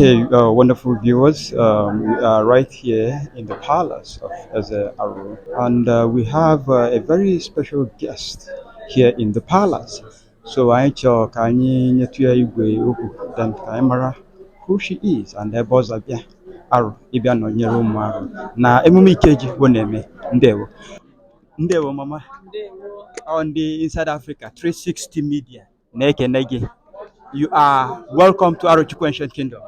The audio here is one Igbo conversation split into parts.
Hey, wonderful viewers. We are right here in the palace of Eze Aro, and we have a very special guest here in the palace. So anyị chọrọ ka anyị nyetụ ya igwe okwu, then ka anyị mara who she is and ebe ọ bịa Aro ịbịa nọnyere ụmụ Aro na emume Ikeji bụ na-eme. Ndewo. Ndewo, mama. On the Inside Africa 360 Media na-ekene gị. You are welcome to Arochukwu Ancient Kingdom.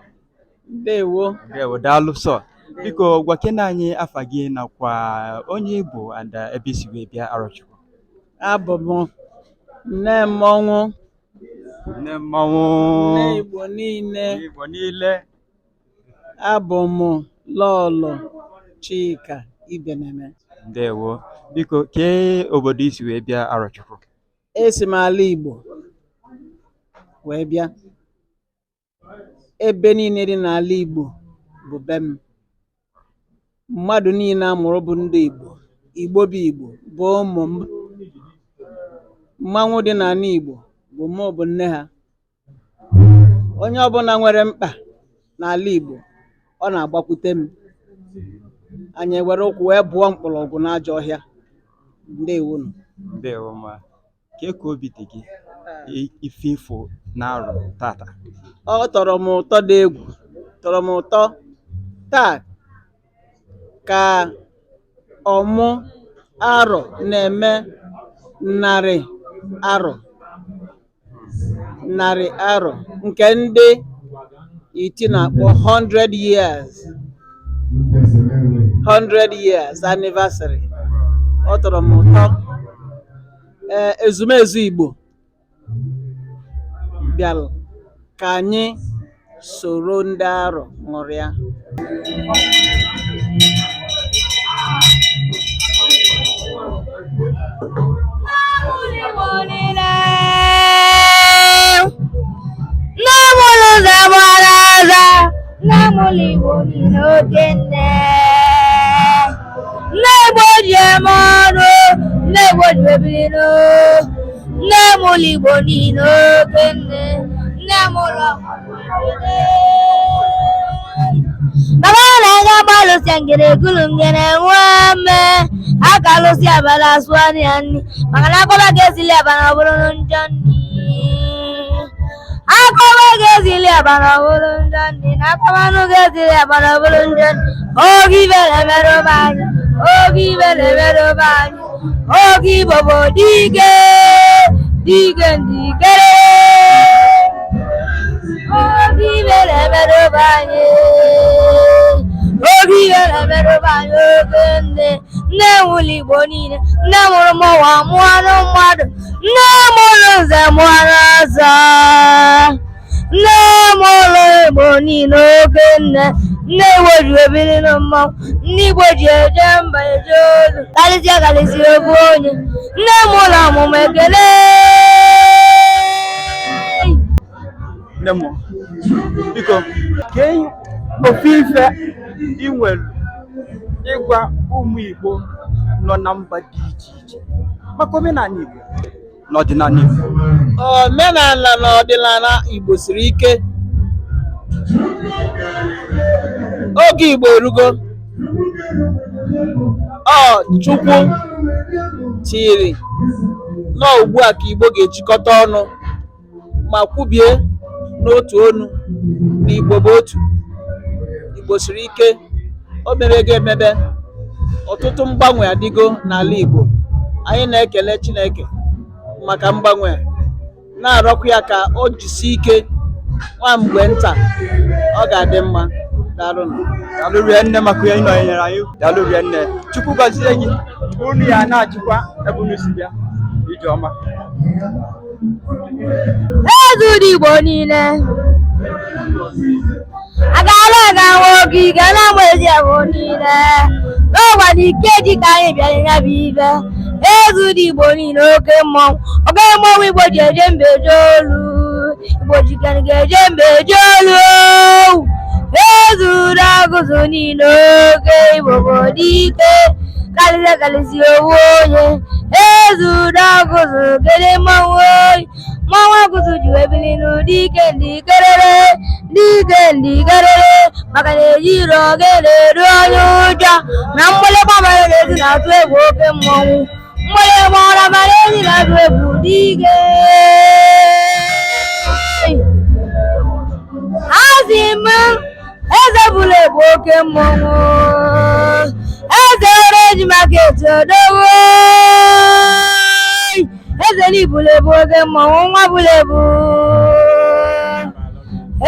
Ndewo. Ndewo, daalụ sọ. Biko gwakene anyị afa gị nakwa onye ị bụ and ebe i si wee bịa Arochukwu. Abụ m nne mmọnwụ. Nne mmanwụ. Nne Igbo niile. Igbo niile. Abụ m Lọlọ Chika Ibeneme. Ndewo. Biko kee obodo i si wee bịa Arochukwu? Esi m ala Igbo wee bịa. Ebe niile dị n'ala Igbo bụ be m. Mmadụ niile a mụrụ bụ ndị Igbo. Igbo bụ Igbo bụ ụmụ m. Mmanwụ dị n'ala Igbo bụ mụ bụ nne ha. Onye ọbụla nwere mkpa n'ala Igbo, ọ na-agbakwute m. Anyị ewere ụkwụ wee bụọ mkpọrọgwụ n'ajọ ọhịa. Ndewonu. Ndewo ma. Kee ka obi dị gị ife ifo na Aro tata? Ọ tọrọ m ụtọ dị egwu, tọrọ m ụtọ taa ka ọmụ arọ na-eme 100 arọ, 100 arọ nke ndị iti na-akpọ 100 years, 100 years anniversary. Ọ tọrọ m ụtọ. Ee, ezumezu Igbo bịara ka anyị soro ndị Arọ ṅụrịa. Nne m ụlọ ụzọ gbara aza, nne m ụlọ Igbo niile oke nne. Nne Igbo ji eme ọnụ, nne Igbo ji ebiri nụ. Nne m ụlọ Igbo niile oke nne, nne m ụlọ ekele. Baba na-aga gbalụsịa ngere gulu ngere nwee mme aka lụsị abala asụọ ya nri maka na akọba ga-esili abala ọ bụrụ njọ nri, akọba ga-esili abala ọ bụrụ njọ nri, na akọbanụ ga-esili abala ọ bụrụ njọ nri. Oge ibe na-emerụ be anyị, oge ibe na-emerụ be anyị, oge Igbo bụ dike dike ndikere, oge ibe na-emerụ be anyị, oge ibe na-emerụ be anyị, oge nne nne nwụrụ Igbo niile, nne mụrụ m ụwa mụọ anụ mmadụ, nne mụrụ nze mụọ anụ ọzọ, nne mụrụ Igbo niile oke nne, nne Igbo ji ebili na mmanwụ, nne Igbo ji eje mba eje olu, karịsịa karịsịa obu onye, nne mụrụ ọmụmụ ekele. Nne m, biko, kee ofu ife ị nwere ịgwa ụmụ Igbo nọ na mba dị iche iche maka omenala Igbo na ọdịnala Igbo? Omenala na ọdịnala Igbo siri ike. Oge Igbo erugo. Ọ Chukwu tiri nọ ugbu a ka Igbo ga-ejikọta ọnụ ma kwubie n'otu onu na Igbo bụ otu. Igbo siri ike, o mebego emebe, ọtụtụ mgbanwe adịgo n'ala Igbo. Anyị na-ekele Chineke maka mgbanwe a, na-arịọkwa ya ka o jisie ike nwa mgbe nta ọ ga-adị mma. Daalụnụ. Daalụ rinne maka ihe ị nọnyere anyị. Daalụ rinne. Chukwu gọzie gị. Unu ya na-achịkwa ebe unu si bịa. Ije ọma. Eze ụdị Igbo niile agaala aga nwoke ike na-agba ezi abụ niile n'ọgwa na ikeji ka anyị bịara ya bụ ibe. Eze ụdị Igbo niile oke mmọnwụ, oke mmọnwụ Igbo ji eje mba eje olu, Igbo jikere ga-eje mba eje olu. Eze ụdị agụzụ niile oke Igbo bụ dike karịsịa karịsịa owu onye. Eze ụdị agụzụ kele mmọnwụ oyi, mmọnwụ agụzụ ji wee bili n'ụdị ike ndị kerere, ndị ike ndị kerere, maka na ejiro ogene eru onye ụjọ na mgbịlịgba mara n'ezi na-atụ egwu oke mmọnwụ, mgbịlịgba ọra mara ezi na-atụ egwu dike. Asị m eze bụla ebu oke mmọnwụ, eze oreji maka etu odowo, eze n'ibula ebu oke mmọnwụ, nwa bụla ebu,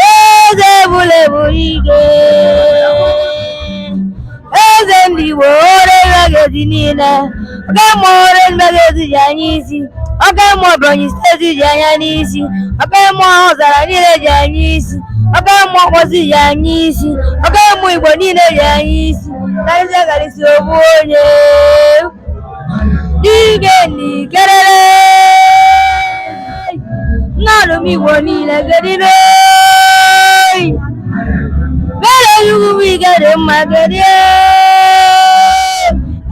eze bụla ebu ike, eze ndị Igbo ore magezi niile, oke mmụọ ore magezi ji anya isi, oke mmụọ Ebonyi steeti ji anya n'isi, oke mmụọ ọzara niile ji anya isi, oke mmụọ Mkpọsi ji anya isi, oke mmụọ Igbo niile ji anya isi, karịsịa karịsịa obu onye dike n'ikerere, nnọdụ m Igbo niile kedu n'oyi mere Chukwu bụ ike dị mma, kedu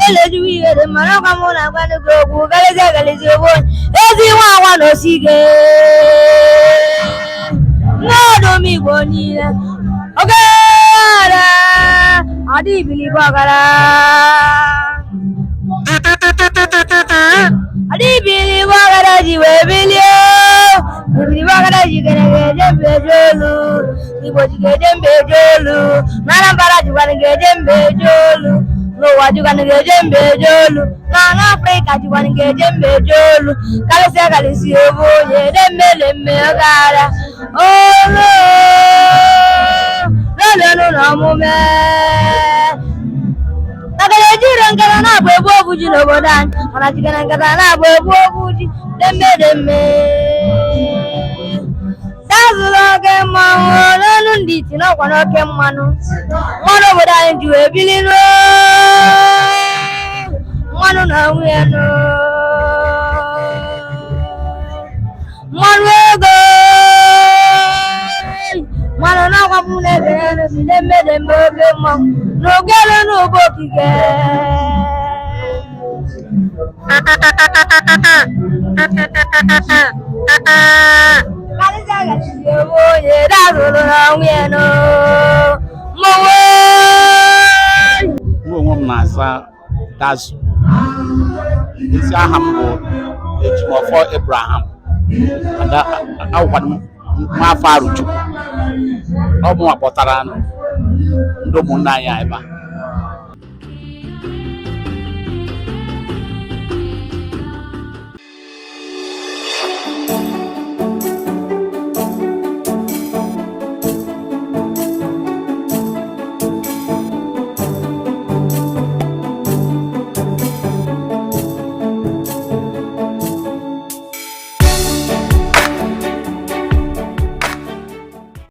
ele Chukwu ike dị mma n'ọkwa mụ na-agwa gị okwu, karịsịa karịsịa obu onye ezi nwa agwa na osike nnọdụ m Igbo niile oke ara adị ibilibe ọkara adị ibilibe ọkara ji wee bilie, ibilibe ọkara Jikere ga-eje mba eje olu, Igbo ji ga-eje mba eje olu, na Anambra jikwana ga-eje mba eje olu, n'ụwa jikwana ga-eje mba eje olu, na na Afrịka jikwana ga-eje mba eje olu, karịsịa karịsịa obu onye demme demme ọgara olu lelenu na ọmụme. Maka na ejiro nkata na-abụ egbu ogwu ji n'obodo anyị, mana jikere nkata na-abụ egbu ogwu ji demme demme. Dazụlụ oke mmanwụ n'olu ndị iti n'ọkwa n'oke mmanụ mmanụ obodo anyị ji wee bili n'o mmanụ na onwe ya nụ mmanụ ego mmanụ n'ọkwa mụ na-ebere n'obi demme demme oke mmanwụ n'ogelu n'ụba okike. Karịsịa gasịrị onwe onye dazụrụ na nwunye nụ mmanwụ. Mụ onwe m na-aza Dazu. Ezi aha m bụ Ejimọfọ Abraham. Awụkwana m nwa afọ Arụchukwu. Ọ bụ nwa kpọtara ndị ụmụnne anyị a ebe a.